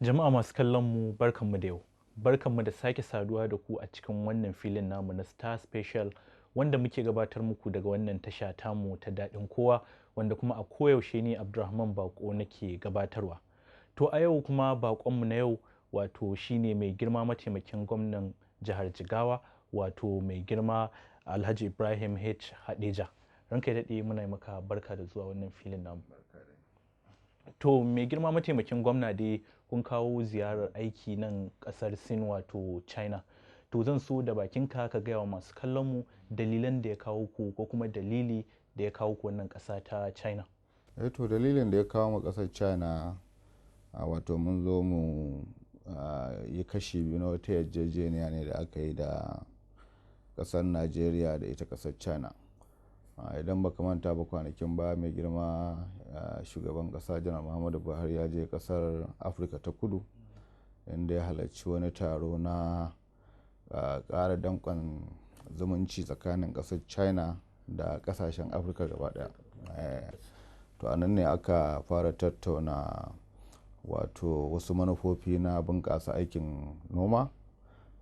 Jama'a masu kallon mu, barkanmu da yau. Barkanmu da sake saduwa da ku a cikin wannan filin namu na Star Special, wanda muke gabatar muku daga wannan tasha tamu ta Daɗin Kowa, wanda kuma a koyaushe ne Abdulrahman Bako nake gabatarwa. To, a yau kuma baƙonmu na yau wato shine mai girma mataimakin gwamnan jihar Jigawa, wato mai girma Alhaji Ibrahim H. Hadeja. Ranka ya daɗe, muna maka barka da zuwa wannan filin namu. To, mai girma mataimakin gwamna dai, kun kawo ziyarar aiki nan kasar Sin, wato China. To, zan so da bakinka ka gaya wa masu kallon mu dalilan da ya kawo ku, ko kuma dalili da ya kawo ku wannan ƙasa ta China. Eh, to, dalilin da ya kawo mu kasar China, wato mun zo mu yi kashi biyu na wata yarjejeniya ne da aka yi da kasar Najeriya da ita kasar China. Idan baka manta ba, kwanakin ba mai girma shugaban kasa Janar Muhammadu Buhari ya je kasar Afirka ta Kudu, inda ya halarci wani taro na kara dankon zumunci tsakanin kasar China da kasashen Afirka gaba daya. To, a nan ne aka fara tattauna wato wasu manufofi na bunƙasa aikin noma,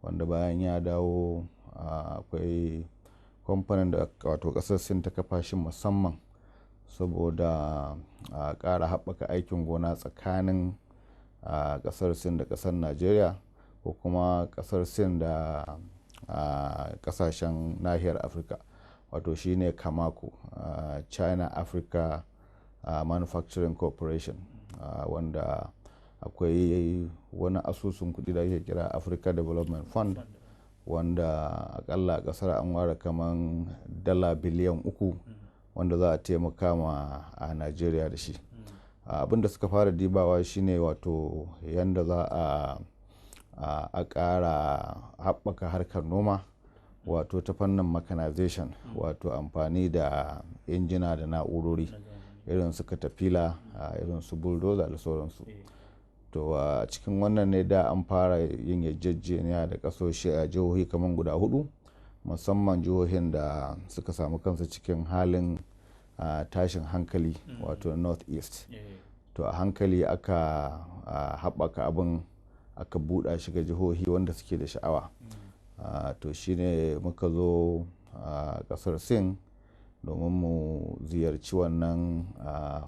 wanda bayan ya dawo akwai kamfanin da wato ƙasar Sin ta kafa shi musamman saboda a ƙara haɓaka aikin gona tsakanin ƙasar Sin da ƙasar Najeriya, ko kuma ƙasar Sin da ƙasashen nahiyar Afirka, wato shine CAMACO, China Africa Manufacturing Corporation, wanda akwai wani asusun kuɗi da ake kira Africa Development Fund, wanda akalla a kasar an ware kaman dala biliyan 3 wanda za a taimaka ma a Najeriya da shi. Abin da suka fara dibawa shine wato yanda za a ƙara haɓaka harkar noma, wato ta fannin mechanization, wato amfani da injina da na'urori irin su katafila, irin su bulldozer da sauransu. To, a cikin wannan ne da an fara yin yarjejeniya da kasashe a jihohi kamar guda hudu, musamman jihohin da suka samu kansu cikin halin tashin hankali, wato North East. To, a hankali aka haɓaka abin, aka buɗa shi ga jihohi wanda suke da sha'awa. To, shine muka zo a ƙasar Sin domin mu ziyarci wannan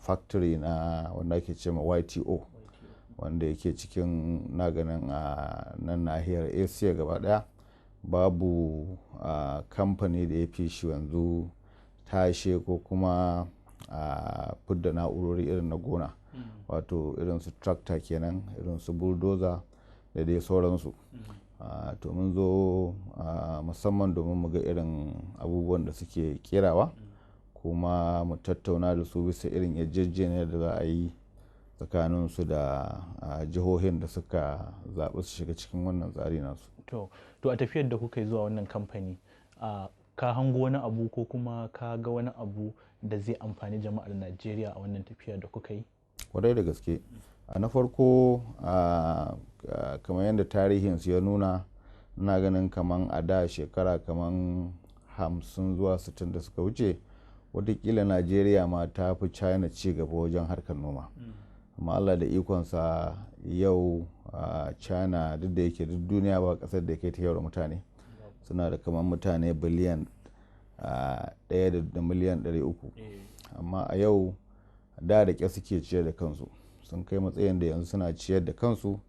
factory na wanda ake ce ma YTO, wanda yake cikin na ganin a nan nahiyar Asia gaba daya babu kamfani da ya fi shi yanzu tashe ko kuma a fidda na'urori irin na gona, wato irin su tractor kenan, irin su bulldozer da dai sauransu. To, mun zo musamman domin mu ga irin abubuwan da suke kerawa, kuma mu tattauna da su bisa irin yarjejeniyar da za a yi tsakanin su da jihohin da suka zaɓi su shiga cikin wannan tsari nasu. To, a tafiyar da kuka yi zuwa wannan kamfani, ka hango wani abu ko kuma ka ga wani abu da zai amfani jama'ar Najeriya a wannan tafiyar da kuka yi? Kwarai da gaske. A na farko, kamar yadda tarihinsu ya nuna, ina ganin kamar a da shekara kamar 50 zuwa 60 da suka wuce, watakila Najeriya ma ta fi China ci gaba wajen harkar noma. Amma Allah da ikonsa, yau China, duk da yake duk duniya ba kasar da ke ta yawar mutane, suna da kamar mutane biliyan 1 da miliyan 300, amma a yau da da ƙyar suke ciyar da kansu, sun kai matsayin da yanzu suna ciyar da kansu,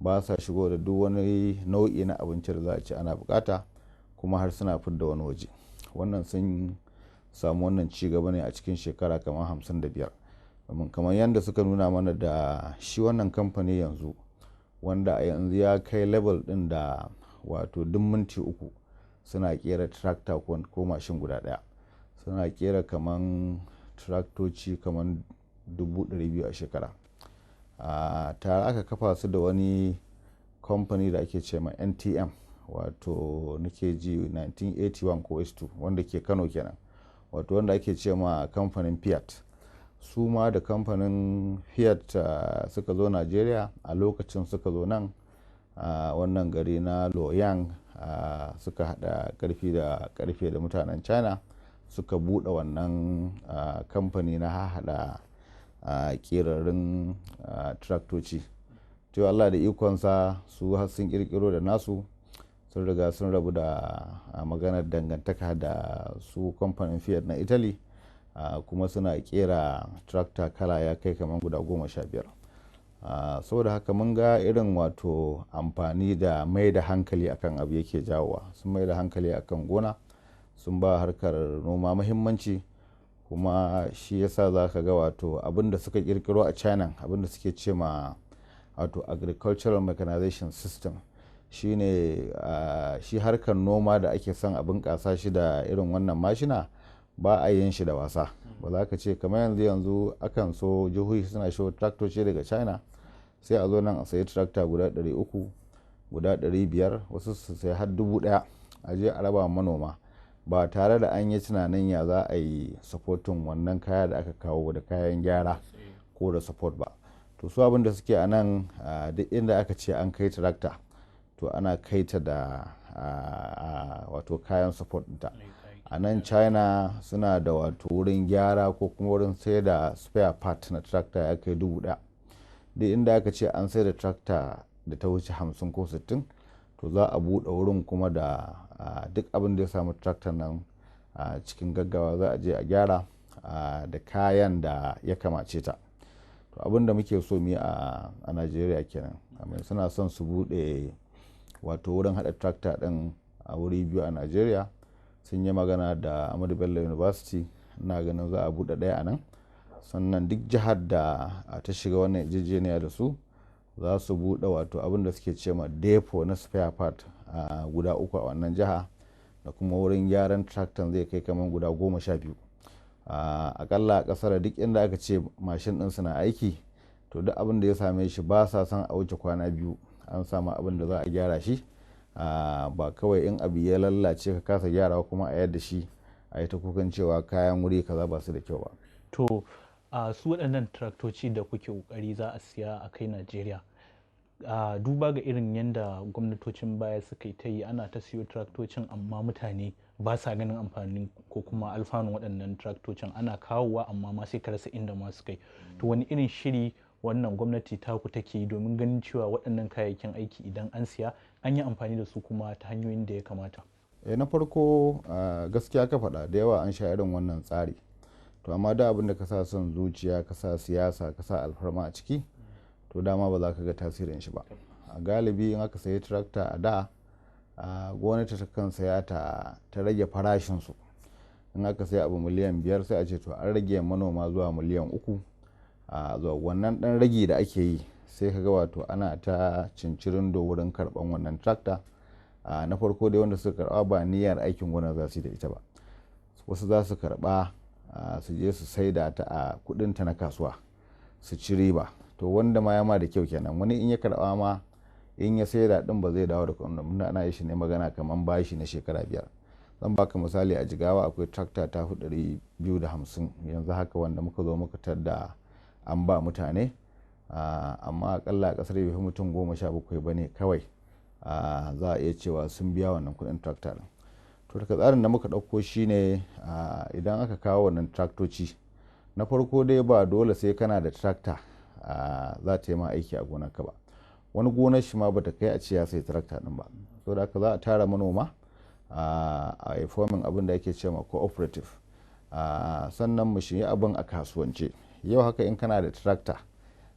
ba sa shigo da duk wani nau'i na abinci da za a ci ana bukata, kuma har suna fidda wani waje. Wannan sun samu wannan ci gaba ne a cikin shekara kamar 55, domin kamar yadda suka nuna mana da shi wannan kamfani yanzu, wanda a yanzu ya kai level din da wato duk minti 3 suna kera tractor ko mashin guda daya. Suna kera kaman traktoci kaman 200,000 a shekara. Tare aka kafa su da wani kamfani da ake ce ma NTM, wato nake ji 1981 ko S2, wanda ke Kano kenan, wato wanda ake ce ma kamfanin Fiat. Su ma da kamfanin Fiat suka zo Nigeria a lokacin, suka zo nan a wannan gari na Luoyang, suka hada karfi da karfe da mutanen China, suka bude wannan kamfani na hada kerarrun traktoci. To Allah da ikonsa su har sun kirkiro da nasu, sun riga sun rabu da maganar dangantaka da su kamfanin Fiat na Italy, kuma suna kera tractor kala ya kai kamar guda 15. Saboda haka mun ga irin wato amfani da mai da hankali akan abu yake jawowa. Sun mai da hankali akan gona, sun ba harkar noma muhimmanci, kuma shi yasa za ka ga wato abin da suka kirkiro a China, abin da suke ce ma wato agricultural mechanization system, shine shi harkar noma da ake son a bunƙasa shi da irin wannan mashina, ba a yin shi da wasa. Ba za ka ce kamar yanzu akan so jihohi suna shigo traktoci daga China, sai a zo nan a sayi tractor guda 300, guda 500, wasu su sayi har 1000, a je a raba manoma ba tare da an yi tunanin ya za a yi supporting wannan kaya da aka kawo da kayan gyara ko da support ba. To su abin da suke a nan, duk inda aka ce an kai tractor, to ana kai ta da wato kayan support ɗinta. A nan China suna da wato wurin gyara ko kuma wurin sai da spare part na tractor ya kai 1000. Duk inda aka ce an sai da tractor da ta wuce 50 ko 60, to za a buɗe wurin kuma da duk abin da ya samu tractor nan a cikin gaggawa za a je a gyara da kayan da ya kamace ta. To abin da muke so mu yi a Najeriya kenan. Suna son su buɗe wato wurin haɗa tractor ɗin a wuri biyu a Najeriya. Sun yi magana da Ahmadu Bello University, ina ganin za a buɗe ɗaya a nan. Sannan duk jihar da ta shiga wannan yarjejeniya da su, za su buɗe wato abin da suke ce ma depo na spare part guda 3 a wannan jiha, da kuma wurin gyaran tractor zai kai kamar guda 12. Akalla a ƙasar duk inda aka ce mashin ɗin suna aiki, to duk abin da ya same shi ba sa son a wuce kwana 2 an samu abin da za a gyara shi. Ba kawai in abu ya lallace ka kasa gyarawa kuma a yadda shi a yi ta kukan cewa kayan wuri kaza ba su da kyau ba. To su waɗannan traktoci da kuke ƙoƙari za a siya a kai Najeriya, duba ga irin yadda gwamnatocin baya suka yi ta yi, ana ta siyo traktocin amma mutane ba sa ganin amfanin ko kuma alfanun waɗannan traktocin, ana kawowa amma ma sai ka rasa inda ma su kai. To wani irin shiri wannan gwamnati taku take yi domin ganin cewa waɗannan kayayyakin aiki idan an siya an yi amfani da su kuma ta hanyoyin da ya kamata? Na farko, gaskiya ka faɗa, da yawa an sha irin wannan tsari. To amma da abin da ka sa son zuciya, ka sa siyasa, ka sa alfarma a ciki, to dama ba za ka ga tasirin shi ba. A galibi in aka sayi tractor a da, gwamnati ta kan saya ta rage farashin su. In aka sayi abu miliyan 5, sai a ce to an rage manoma zuwa miliyan 3. Zuwa wannan dan ragi da ake yi, sai ka ga wato ana ta cincirindo wurin karban wannan tractor. Na farko dai, wanda suka karba ba niyyar aikin gona za su yi da ita ba. Wasu za su karba su je su saida ta a kudinta na kasuwa su ci riba. To wanda ma ya ma da kyau kenan. Wani in ya karba ma, in ya saida din, ba zai dawo da kudin. Muna ana yi shi ne magana kaman bashi na shekara 5. Zan baka misali, a Jigawa akwai tractor ta fi 250 yanzu haka wanda muka zo muka tadda an ba mutane, amma akalla a kasar bai fi mutum 17 ba ne kawai za a iya cewa sun biya wannan kudin tractor din. To daga tsarin da muka ɗauko shine, idan aka kawo wannan traktoci, na farko dai ba dole sai kana da tractor za ta yi ma aiki a gonarka ba. Wani gonar shi ma bata kai a ce ya sai tractor din ba. Saboda haka za a tara manoma a yi forming abin da ake ce ma cooperative, sannan mu shiga abin a kasuwance. Yau haka in kana da tractor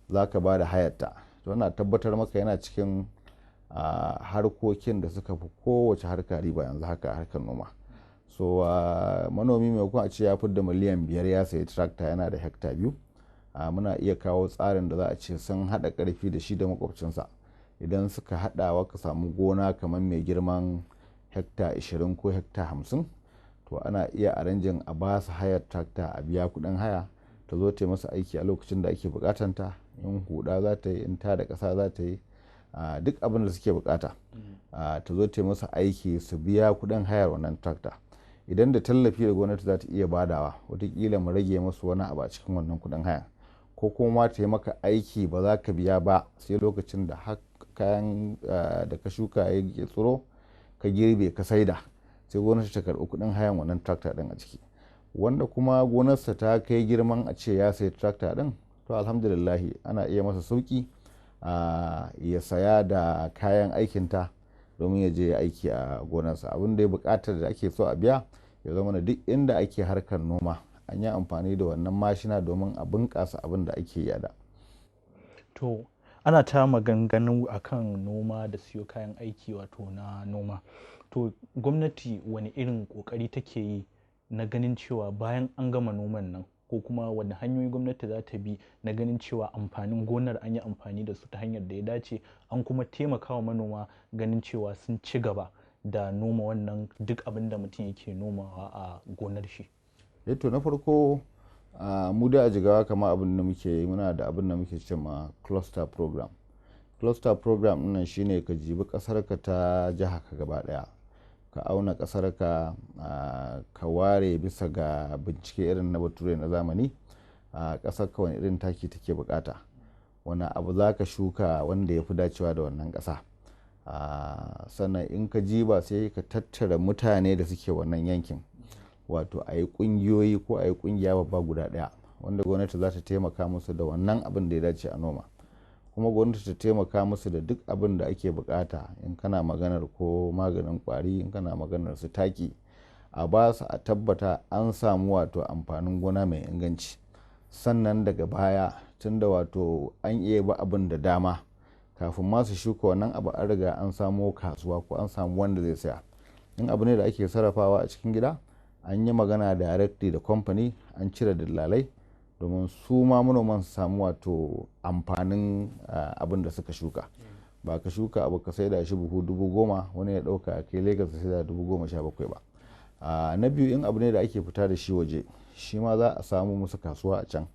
za ka ba da hayarta, to ina tabbatar maka yana cikin harkokin da suka fi kowace harka riba yanzu haka a harkar noma. So manomi, maimakon a ce ya fidda miliyan 5 ya sayi tractor, yana da hekta 2, muna iya kawo tsarin da za a ce sun haɗa ƙarfi da shi da makwabcinsa. Idan suka haɗa ka samu gona kamar mai girman hekta 20 ko hekta 50, to ana iya arranging a ba su hayar tractor, a biya kuɗin haya, ta zo ta yi masa aiki a lokacin da ake bukatanta. In huda za ta yi, in ta da ƙasa za ta yi, duk abin da suke bukata, ta zo ta yi masa aiki, su biya kuɗin hayar wannan tractor. Idan da tallafi da gwamnati za ta iya badawa, watakila mu rage masu wani abu a cikin wannan kuɗin haya, ko kuma ta yi maka aiki ba za ka biya ba sai lokacin da har kayan da ka shuka ya tsiro, ka girbe, ka saida, sai gwamnati ta karɓi kuɗin hayan wannan tractor ɗin a ciki. Wanda kuma gonarsa ta kai girman a ce ya sayi tractor ɗin, to alhamdulillahi, ana iya masa sauki. ya saya da kayan aikinta domin ya je aiki a gonarsa. Abin da ya buƙatar da ake so a biya ya zama duk inda ake harkar noma an yi amfani da wannan mashina domin a bunƙasa abin da ake yada. To, ana ta maganganu akan noma da siyo kayan aiki wato na noma. To, gwamnati wani irin ƙoƙari take yi na ganin cewa bayan an gama noman nan, ko kuma wani hanyoyi gwamnati za ta bi na ganin cewa amfanin gonar an yi amfani da su ta hanyar da ya dace, an kuma taimaka wa manoma ganin cewa sun ci gaba da noma wannan duk abin da mutum yake nomawa a gonar shi? To, na farko, mu da a Jigawa, kama abin da muke yi, muna da abin da muke ce ma cluster program. Cluster program nan shine ka jibi kasar ka ta jiha ka gaba daya, ka auna kasar ka, ka ware bisa ga bincike irin na Bature na zamani, a kasar ka wani irin taki take bukata, wani abu za ka shuka wanda ya fi dacewa da wannan kasa. Sannan in ka jiba, sai ka tattara mutane da suke wannan yankin, wato a yi kungiyoyi ko a yi kungiya babba guda daya wanda gwamnati za ta taimaka musu da wannan abin da ya dace a noma, kuma gwamnati ta taimaka musu da duk abin da ake bukata. In kana maganar ko maganin kwari, in kana maganar su taki, a ba su, a tabbata an samu wato amfanin gona mai inganci. Sannan daga baya, tunda wato an iya ba abin da dama kafin ma su shuka wannan abu, an riga an samo kasuwa ko an samu wanda zai saya. In abu ne da ake sarrafawa a cikin gida, an yi magana directly da kamfani, an cire dillalai domin su ma manoman su samu wato amfanin abin da suka shuka. Ba ka shuka abu ka saida shi buhu 10,000, wani ya dauka a kai Lagos sai da 17,000 ba. Na biyu, in abu ne da ake fita da shi waje, shi ma za a samu musu kasuwa a can.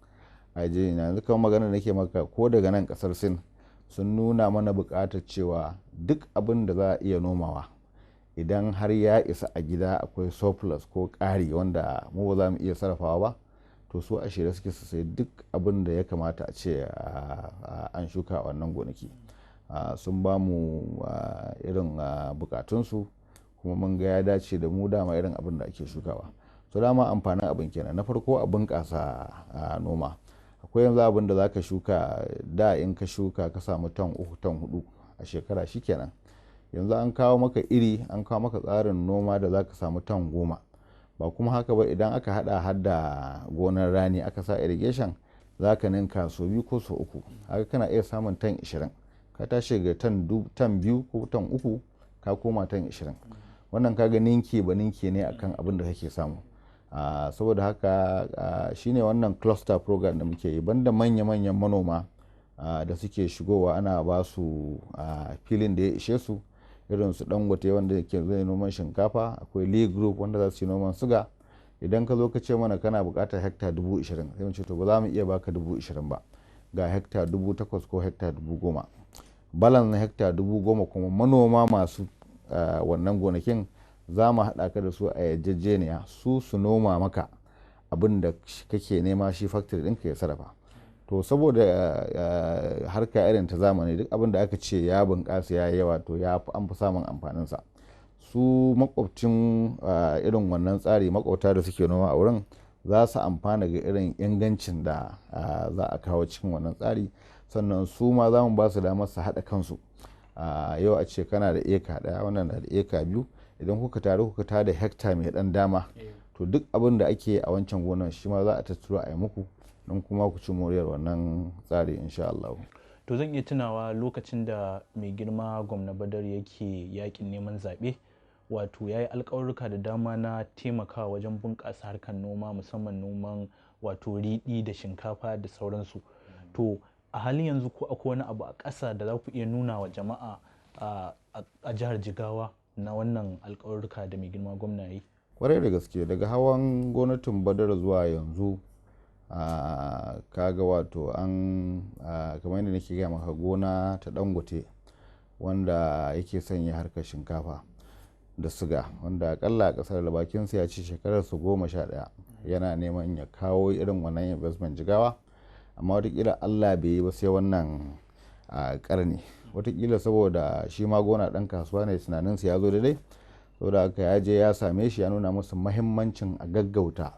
A je yanzu kamar magana nake maka, ko daga nan kasar Sin sun nuna mana buƙatar cewa duk abin da za a iya nomawa, idan har ya isa a gida akwai surplus ko ƙari wanda mu ba za mu iya sarrafawa ba, to su a shirye suke su sai duk abin da ya kamata a ce an shuka a wannan gonaki. Sun ba mu irin bukatunsu, kuma mun ga ya dace da mu, dama irin abin da ake shukawa. So dama amfanin abin kenan. Na farko, a bunƙasa noma. Akwai yanzu abin da za ka shuka da in ka shuka ka samu tan 3, tan 4 a shekara, shikenan. Yanzu an kawo maka iri, an kawo maka tsarin noma da za ka samu tan 10. Ba kuma haka ba, idan aka hada hada gonar rani aka sa irrigation, za ka ninka so biyu ko so uku. Haka kana iya samun tan 20. Ka tashi ga tan 2 ko tan 3, ka koma tan 20. Wannan kaga ninki ba ninki ne akan abin da kake samu. Saboda haka shine wannan cluster program da muke yi. Banda manya-manyan manoma da suke shigowa, ana ba su filin da ya ishe su, irin su Dangote wanda ke zai noman shinkafa, akwai Lee Group wanda za su yi noman suga. Idan ka zo ka ce mana kana bukatar hekta 20,000, sai mu ce to, ba za mu iya baka 20,000 ba, ga hekta 8,000 ko hekta 10,000. Balance na hekta 10,000 kuma, manoma masu wannan gonakin za mu haɗa ka da su a yarjejeniya, su su noma maka abin da kake nema, shi factory ɗinka ya sarrafa. To, saboda harka irin ta zamani, duk abin da aka ce ya bunƙasa, ya yawa, to ya an fi samun amfaninsa. Su makwabcin irin wannan tsari, makwabta da suke noma a wurin za su amfana ga irin ingancin da za a kawo cikin wannan tsari. Sannan su ma za mu ba su damar su haɗa kansu. Yau a ce kana da eka 1, wannan na da eka 2, idan kuka taru kuka tada hekta mai ɗan dama, to duk abin da ake a wancan gonar shi ma za a tattaro a yi muku don kuma ku ci moriyar wannan tsari, insha Allah. To, zan iya tunawa lokacin da mai girma Gwamna Badar yake yakin neman zaɓe, wato ya yi alƙawarruka da dama na taimakawa wajen bunƙasa harkar noma, musamman noman wato riɗi da shinkafa da sauransu. To, a halin yanzu ko akwai wani abu a ƙasa da za ku iya nuna wa jama'a a jihar Jigawa na wannan alƙawarruka da mai girma gwamna ya yi? Kwarai da gaske. Daga hawan gwamnatin Badar zuwa yanzu, kaga wato an kamar yadda nake gaya maka, gona ta Dangote wanda yake sanya harkar shinkafa da siga, wanda akalla a kasar da bakinsa ya ce shekarar su 11 yana neman ya kawo irin wannan investment Jigawa, amma watakila Allah bai yi ba sai wannan karni. Watakila saboda shi ma gona dan kasuwa ne, tunaninsa ya zo daidai. Saboda haka ya je ya same shi, ya nuna musu mahimmancin a gaggauta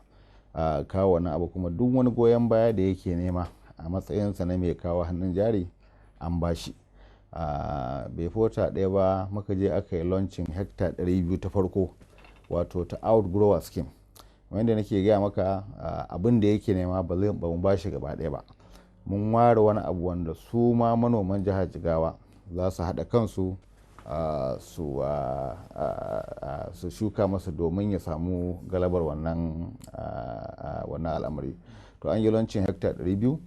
a kawo wani abu, kuma duk wani goyon baya da yake nema a matsayinsa na mai kawo hannun jari. An bashi. Bai fi wata 1 ba muka je aka yi launching hekta 200 ta farko, wato ta outgrower scheme. Wanda nake gaya maka, abin da yake nema ba zai ba mu bashi gaba ɗaya ba. Mun ware wani abu wanda su ma manoman jihar Jigawa za su haɗa kansu su shuka masa domin ya samu galabar wannan al'amari. To, an yi launching hekta 200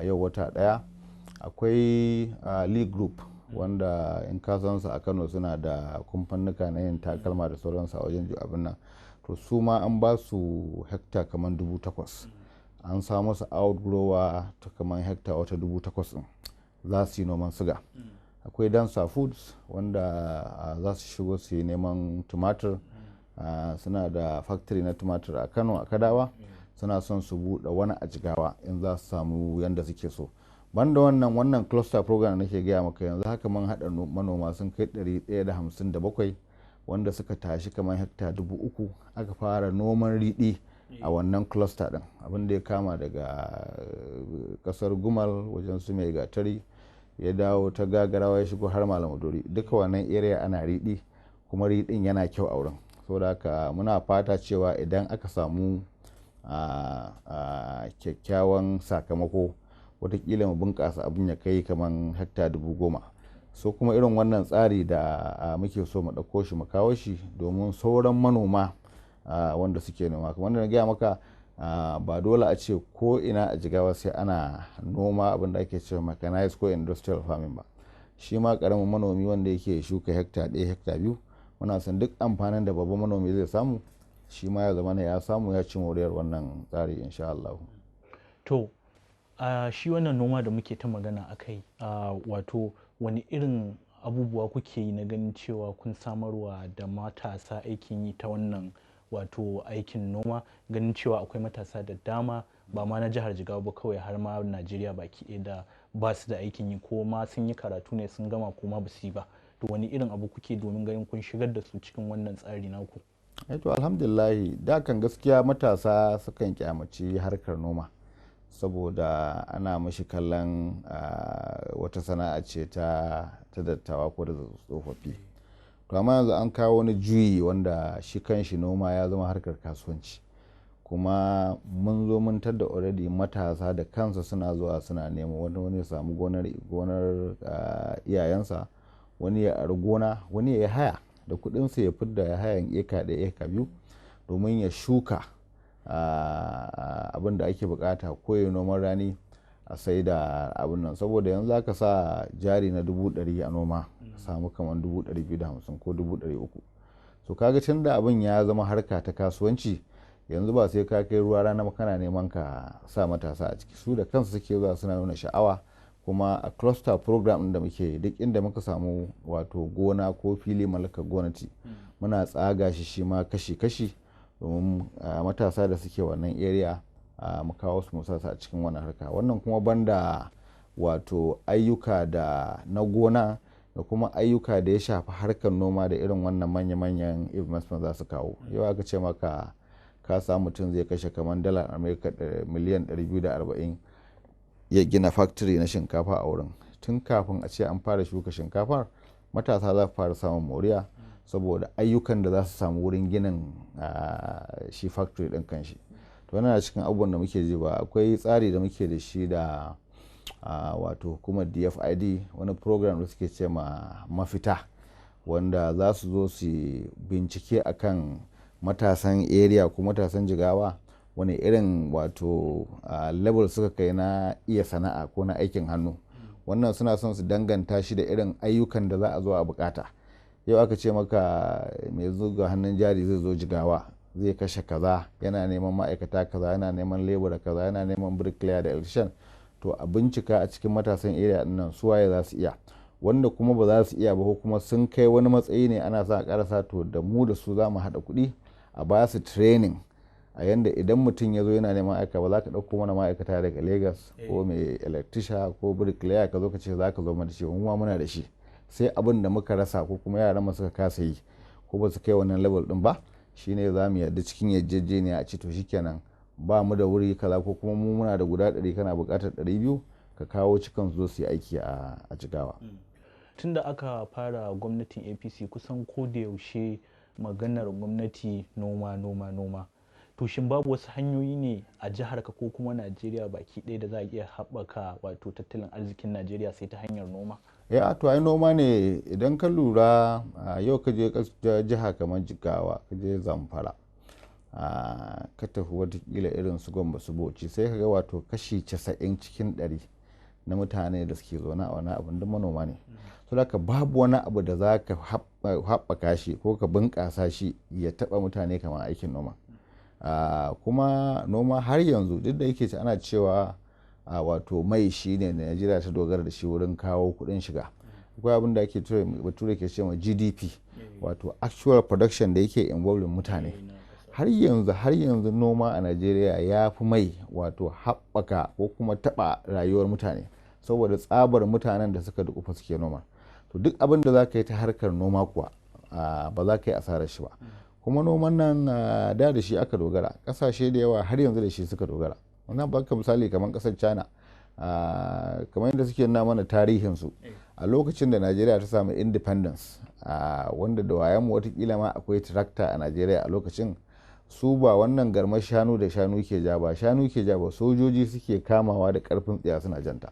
yau wata 1. Akwai Lee Group, wanda in ka san su a Kano suna da kumfannuka na yin takalma da sauransu a wajen abin nan. To, su ma an ba su hekta kamar 8,000. An samu su outgrower ta kamar hekta wata 8,000 din, za su yi noman siga. Akwai Dansa Foods, wanda za su shigo su yi neman tumatir. Suna da factory na tumatir a Kano, a Kadawa. Suna son su buɗe wani a Jigawa in za su samu yanda suke so. Banda wannan cluster program da nake gaya maka, yanzu haka mun haɗa manoma sun kai 157, wanda suka tashi kamar hekta 3,000. Aka fara noman riɗi a wannan cluster ɗin, abin da ya kama daga kasar Gumal wajen su Mai Gatari, ya dawo ta Gagarawa, ya shigo har Malam Maduri. Duka wannan area ana riɗi, kuma riɗin yana kyau a wurin. Saboda haka muna fata cewa idan aka samu kyakkyawan sakamako, watakila mu bunƙasa abin ya kai kamar hekta 10,000. So kuma irin wannan tsari da muke so mu ɗauko shi, mu kawo shi domin sauran manoma wanda suke noma. Kamar da na gaya maka, ba dole a ce ko ina a Jigawa sai ana noma abin da ake cewa mechanized ko industrial farming ba. Shi ma karamin manomi wanda yake shuka hekta 1, hekta 2, muna son duk amfanin da babban manomi zai samu, shi ma ya zama ya samu, ya ci moriyar wannan tsari, insha Allah. To, shi wannan noma da muke ta magana a kai, wato wani irin abubuwa kuke yi na ganin cewa kun samarwa da matasa aikin yi ta wannan wato aikin noma, ganin cewa akwai matasa da dama, ba ma na jihar Jigawa ba kawai, har ma Najeriya baki ɗaya, da ba su da aikin yi, ko ma sun yi karatu ne sun gama, ko ma ba su yi ba? To, wani irin abu kuke domin ganin kun shigar da su cikin wannan tsari naku? To, alhamdulillah, da kan gaskiya matasa sukan kyamaci harkar noma, saboda ana mashi kallon wata sana'a ce ta dattawa ko da tsofaffi. To, amma yanzu an kawo wani juyi wanda shi kan shi noma ya zama harkar kasuwanci. Kuma mun zo mun tadda already matasa da kansa suna zuwa suna nemo. Wani ya samu gonar iyayensa, wani ya ari gona, wani ya yi haya da kudinsa, ya fidda ya hayan eka 1, eka 2 domin ya shuka abin da ake bukata, ko ya noman rani a sai da abin nan. Saboda yanzu aka sa jari na 100,000 a noma, samu kamar 250,000 ko 300,000. So kaga tun da abin ya zama harka ta kasuwanci, yanzu ba sai ka kai ruwa rana kana neman ka sa matasa a ciki. Su da kansu suke zuwa suna nuna sha'awa. Kuma a cluster program da muke, duk inda muka samu wato gona ko fili mallakar gwamnati, muna tsaga shi shi ma kashi-kashi domin matasa da suke wannan area mu kawo su, mu sa su a cikin wannan harka. Wannan kuma banda wato ayyuka da na gona da kuma ayyuka da ya shafi harkar noma da irin wannan manya-manyan investment za su kawo. Yau aka ce maka ka samu mutum zai kashe kamar dalar Amerika miliyan 240 ya gina factory na shinkafa a wurin, tun kafin a ce an fara shuka shinkafar, matasa za su fara samun moriya, saboda ayyukan da za su samu wurin ginin shi factory din kanshi. To, wannan cikin abubuwan da muke ji ba. Akwai tsari da muke da shi da wato hukumar DFID, wani program da suke ce ma Mafita, wanda za su zo su bincike akan matasan area ko matasan Jigawa, wani irin wato level suka kai na iya sana'a ko na aikin hannu. Wannan suna son su danganta shi da irin ayyukan da za a zo a bukata. Yau aka ce maka mai zuga hannun jari zai zo Jigawa, zai kashe kaza, yana neman ma'aikata kaza, yana neman lebura kaza, yana neman bricklayer da electrician. To, a bincika a cikin matasan area din nan su waye za su iya, wanda kuma ba za su iya ba, ko kuma sun kai wani matsayi ne ana sa a karasa. To, da mu da su za mu haɗa kuɗi a ba su training, a yanda idan mutum ya zo yana neman aika, ba za ka ɗauko mana ma'aikata daga Lagos ko mai electrician ko bricklayer ka zo ka ce za ka zo mana da shi. Mu ma muna da shi, sai abin da muka rasa ko kuma yaran mu suka kasa yi ko ba su kai wannan level din ba, shine za mu yarda cikin yarjejeniya a ce, to shikenan, ba mu da wuri kaza, ko kuma mu muna da guda 100, kana buƙatar 200. Ka kawo cikan su zo su yi aiki a Jigawa. Tunda aka fara gwamnatin APC, kusan ko da yaushe maganar gwamnati noma, noma, noma. To, shin babu wasu hanyoyi ne a jihar ka ko kuma Najeriya baki ɗaya da za a iya haɓaka wato tattalin arzikin Najeriya sai ta hanyar noma? Ya, to ai noma ne. Idan ka lura, yau ka je jiha kamar Jigawa, ka je Zamfara, ka tafi watakila irin su Gombe, su Bauchi, sai ka ga wato kashi 90 cikin 100 na mutane da suke zaune a wani abin duk manoma ne. So haka babu wani abu da za ka haɓaka shi ko ka bunƙasa shi ya taɓa mutane kamar aikin noma. Kuma noma har yanzu, duk da yake ana cewa wato mai shi ne Najeriya ta dogara da shi wurin kawo kuɗin shiga, akwai abin da ake bature ke cewa GDP, wato actual production da yake involving mutane. Har yanzu noma a Najeriya ya fi mai wato haɓaka ko kuma taɓa rayuwar mutane, saboda tsabar mutanen da suka dukufa suke noma. To, duk abin da za ka yi ta harkar noma kuwa, ba za ka yi asarar shi ba. Kuma noman nan da shi aka dogara. Kasashe da yawa har yanzu da shi suka dogara. Wannan baka misali kamar kasar China, kamar yadda suke nuna mana tarihinsu, a lokacin da Najeriya ta samu independence, wanda da wayanmu watakila ma akwai tractor a Najeriya a lokacin, su ba wannan garmar shanu da shanu ke ja ba, shanu ke ja ba, sojoji suke kamawa da karfin tsiya suna janta.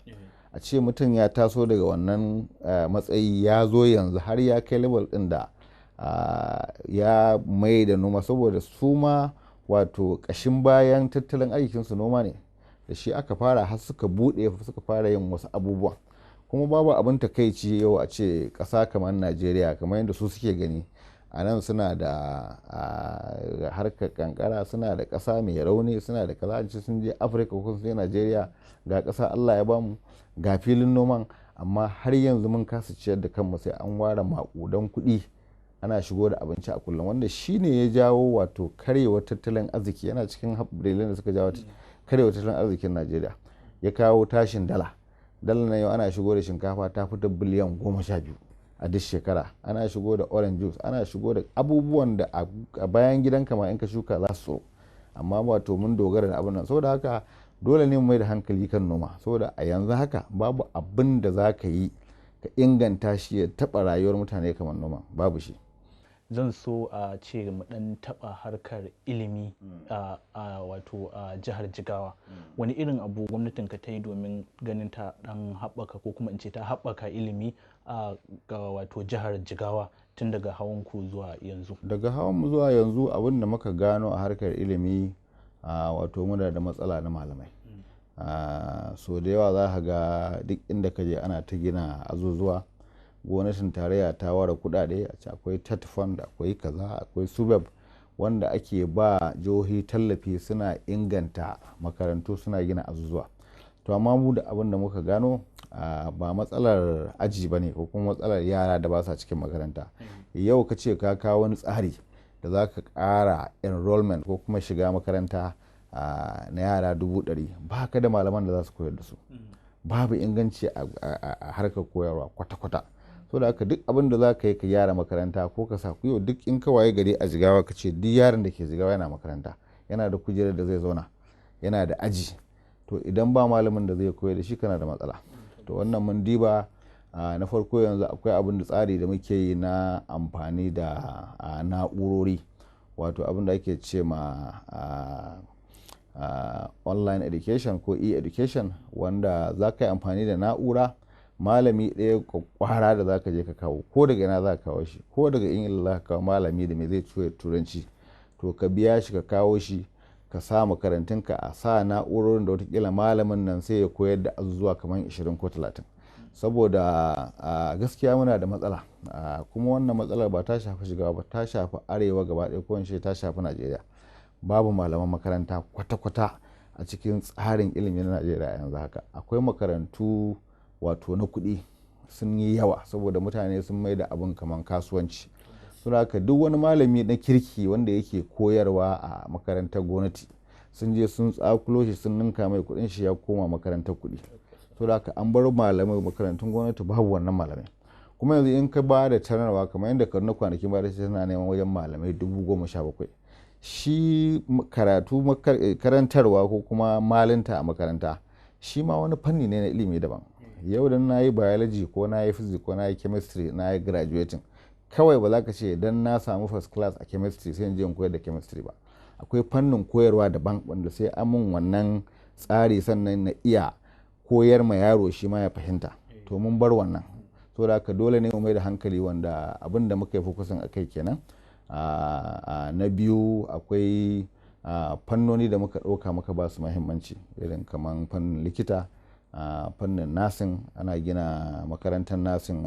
A ce mutum ya taso daga wannan matsayi ya zo yanzu har ya kai level din da ya mai da noma, saboda su ma wato kashin bayan tattalin arzikinsu noma ne. Da shi aka fara har suka bude suka fara yin wasu abubuwa. Kuma babu abin takaici yau a ce ƙasa kamar Najeriya, kamar yadda su suke gani a nan, suna da harkar kankara, suna da ƙasa mai rauni, suna da kaza, ce sun je Afirka ko sun je Najeriya, ga ƙasa Allah ya bamu, ga filin noman, amma har yanzu mun kasa ciyar da kanmu, sai an ware maƙudan kuɗi ana shigo da abinci a kullum, wanda shine ya jawo wato karyewar tattalin arziki. Yana cikin dalilan da suka jawo karyewar tattalin arzikin Najeriya, ya kawo tashin dala. Dala na yau ana shigo da shinkafa ta fita biliyan 12 a duk shekara, ana shigo da orange juice, ana shigo da abubuwan da a bayan gidanka ma in ka shuka za su tsiro, amma wato mun dogara da abin nan. Saboda haka dole ne mu mai da hankali kan noma, saboda a yanzu haka babu abin da za ka yi ka inganta shi ya taɓa rayuwar mutane kamar noma, babu shi. Zan so a ce mu dan taba harkar ilimi a wato a jihar Jigawa. Wani irin abu gwamnatin ka ta yi domin ganin ta dan haɓaka, ko kuma in ce ta haɓaka ilimi a ga wato jihar Jigawa tun daga hawan ku zuwa yanzu? Daga hawan mu zuwa yanzu, abin da muka gano a harkar ilimi, wato muna da matsala na malamai. So da yawa za ka ga duk inda ka je ana ta gina azuzuwa, gwamnatin tarayya ta ware kudade, a ce akwai TETFund, akwai kaza, akwai SUBEB, wanda ake ba jihohi tallafi suna inganta makarantu, suna gina azuzuwa. To, amma mu da abin da muka gano, ba matsalar aji ba ne ko kuma matsalar yara da ba sa cikin makaranta. Yau ka ce ka kawo wani tsari da za ka ƙara enrollment ko kuma shiga makaranta na yara 100,000, ba ka da malaman da za su koyar da su. Babu inganci a harkar koyarwa kwata-kwata. So da haka duk abin da za ka yi ka gyara makaranta ko ka sa yau duk in ka waye gari a Jigawa, ka ce duk yaron da ke Jigawa yana makaranta, yana da kujerar da zai zauna, yana da aji, to idan ba malamin da zai koyar da shi, kana da matsala. To, wannan mun diba. Na farko yanzu akwai abin da tsari da muke yi na amfani da na'urori, wato abin da ake ce ma online education ko e-education, wanda za ka yi amfani da na'ura. Malami ɗaya kwara da za ka je ka kawo, ko daga ina za ka kawo shi, ko daga Ingila za ka kawo malami da mai zai tura Turanci, to ka biya shi ka kawo shi, ka sa makarantunka a sa na'urorin da watakila malamin nan sai ya koyar da azuzuwa kamar 20 ko 30. Saboda gaskiya muna da matsala, kuma wannan matsalar ba ta shafi Jigawa ba, ta shafi Arewa gaba ɗaya, ko in ce ta shafi Najeriya. Babu malaman makaranta kwata-kwata a cikin tsarin ilimi na Najeriya. Yanzu haka akwai makarantu wato na kuɗi sun yi yawa, saboda mutane sun mai da abin kamar kasuwanci. Suna haka duk wani malami na kirki wanda yake koyarwa a makarantar gwamnati, sun je sun tsakulo shi, sun ninka mai kuɗin shi, ya koma makarantar kuɗi. Saboda haka an bar malamai makarantun gwamnati, babu wannan malamai. Kuma yanzu in ka ba da sanarwa kamar yadda Kaduna kwanakin ba da tana neman wajen malamai 17,000, shi karatu, karantarwa ko kuma malinta a makaranta Shi ma wani fanni ne na ilimi daban. Yau dan na yi biology ko na yi physics ko na yi chemistry, na yi graduating, kawai ba za ka ce dan na samu first class a chemistry sai in je in koyar da chemistry ba. Akwai fannin koyarwa daban wanda sai an mun wannan tsari sannan na iya koyar ma yaro, shi ma ya fahimta. To, mun bar wannan. So da haka dole ne mu mai da hankali, wanda abin da muka yi focusing a kai kenan. Na biyu, akwai fannoni da muka ɗauka muka ba su mahimmanci, irin kamar fannin likita, fannin nursing. Ana gina makarantar nursing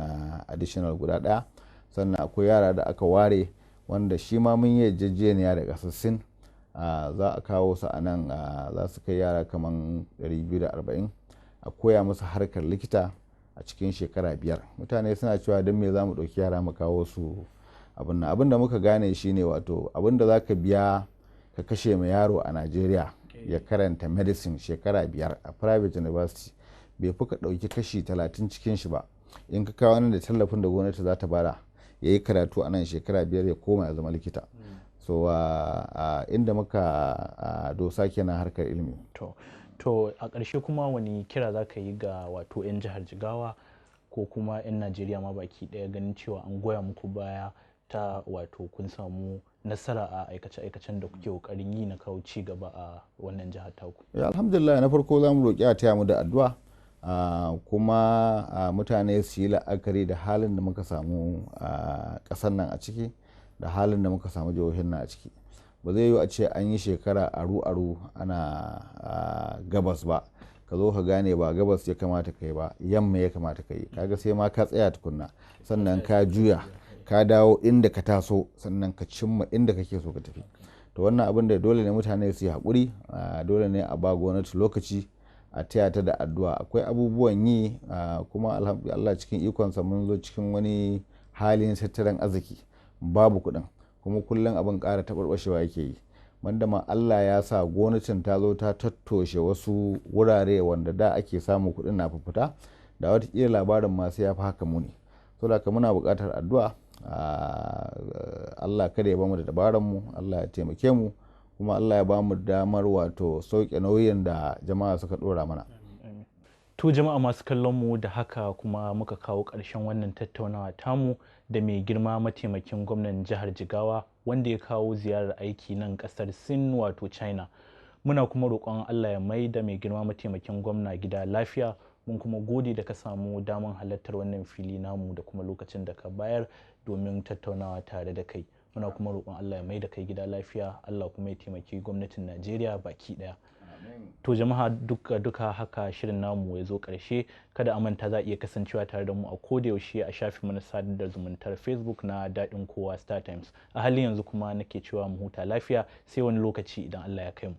additional guda ɗaya. Sannan akwai yara da aka ware, wanda shi ma mun yi yarjejeniya da ƙasar Sin, za a kawo su a nan. Za su kai yara kamar 240, a koya musu harkar likita a cikin shekara 5. Mutane suna cewa don me za mu ɗauki yara mu kawo su abin nan? Abin da muka gane shine, wato abin da za ka biya ka kashe ma yaro a Najeriya ya karanta medicine shekara 5 a private university bai fi ka ɗauki kashi 30 cikin shi ba in ka kawo nan da tallafin da gwamnati za ta bada, ya yi karatu a nan shekara 5, ya koma ya zama likita. So inda muka dosa kenan harkar ilimi. To, a ƙarshe kuma, wani kira za ka yi ga wato 'yan jihar Jigawa ko kuma 'yan Najeriya ma baki ɗaya, ganin cewa an goya muku baya ta wato kun samu nasara a aikace-aikacen da kuke ƙoƙarin yi na kawo ci gaba a wannan jihar taku? Ya, alhamdulillah. Na farko za mu roƙi a taya mu da addu'a, kuma mutane su yi la'akari da halin da muka samu a ƙasar nan a ciki da halin da muka samu jihohin nan a ciki. Ba zai yiwu a ce an yi shekara aru-aru ana gabas ba, ka zo ka gane ba gabas ya kamata ka yi ba, yamma ya kamata ka yi. Kaga sai ma ka tsaya tukunna, sannan ka juya ka dawo inda ka taso, sannan ka cimma inda kake so ka tafi. To, wannan abin da dole ne mutane su yi haƙuri, dole ne a ba gwamnati lokaci, a taya ta da addu'a. Akwai abubuwan yi, kuma Allah cikin ikonsa mun zo cikin wani halin tattalin arziki, babu kuɗin, kuma kullum abin ƙara taɓarɓashewa yake yi. Wanda ma Allah ya sa gwamnatin ta zo ta tattoshe wasu wurare wanda da ake samu kuɗin na fita, da watakila labarin masu ya fi haka muni. Saboda haka muna buƙatar addu'a. Allah kada ya bamu da dabaran mu, Allah ya taimake mu, kuma Allah ya bamu damar wato sauke nauyin da jama'a suka ɗora mana. To, jama'a masu kallon mu, da haka kuma muka kawo ƙarshen wannan tattaunawa tamu da mai girma mataimakin gwamnan jihar Jigawa, wanda ya kawo ziyarar aiki nan ƙasar Sin, wato China. Muna kuma roƙon Allah ya mai da mai girma mataimakin gwamna gida lafiya. Mun kuma gode da ka samu damar halartar wannan fili namu da kuma lokacin da ka bayar domin tattaunawa tare da kai. Muna kuma roƙon Allah ya mai da kai gida lafiya, Allah kuma ya taimaki gwamnatin Najeriya baki ɗaya. To jama'a, duka duka haka shirin namu ya zo ƙarshe. Kada a manta, za a iya kasancewa tare da mu a koda yaushe a shafin mu na sadar da zumuntar Facebook na Daɗin Kowa Star Times. A halin yanzu kuma nake cewa mu huta lafiya, sai wani lokaci idan Allah ya kai mu.